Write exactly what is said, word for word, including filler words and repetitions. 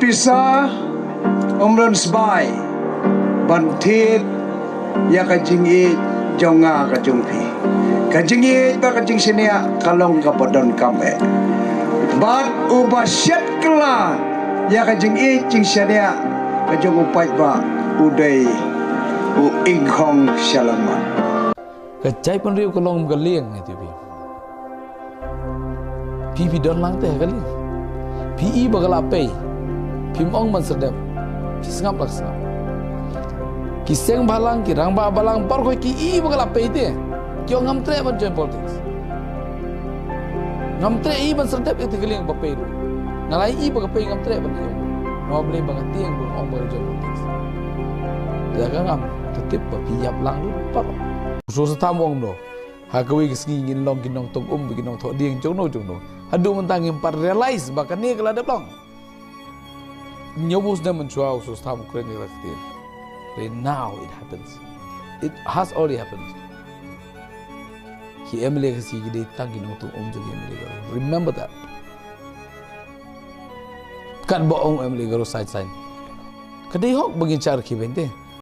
Pisa um don sbai ban thied ïa ka jingïeit jong nga ka jong phi. Ka jingïeit bad ka jingshaniah ka long kaba donkam eh. Bad uba shet kylla ïa ka jingïeit jingshaniah ka jong u paidbah u dei u ingkhong shalangmat. Ka jaitbynriew ka long ka lieng, nga ïathuh ïa phi. Phi, phi don lang te ha ka lieng. Phi i ba ka la pei. Phim ong ban serdep. Phi sngap la ka sngap. Ki seng bhalang, ki rangbah bhalang, baroh ki i ba ka la pei te. Ki ong ngam treh ban join politics. Ngam treh i ban serdep ïa ka lieng ba pei ruh. Nga la i ba ka pei, ngam treh ban ïoh. Nga ong Blei ba ka tieng ba ong ba ka join politics. Ïa ka ngam, ka tip ba phi ïap lang ruh baroh. U Soso Tham u ong kumno. Ha kawei ka sngi ngin long ki nongtong um, ki nongthoh dieng jong no jong no. Haduh mynta ngim pat realize ba kane ka la dep long. Hynñiewphew snem mynshuwa u Soso Tham u kren ïa ka ktien. Right now it happens. It has already happened. Ki M L A Khasi ki dei tang ki nongtong um jong ki M L A Garo. Remember that. Katba ong M L A Garo side sign. Ka dei hok ba ngin shah rkhie beiñ te.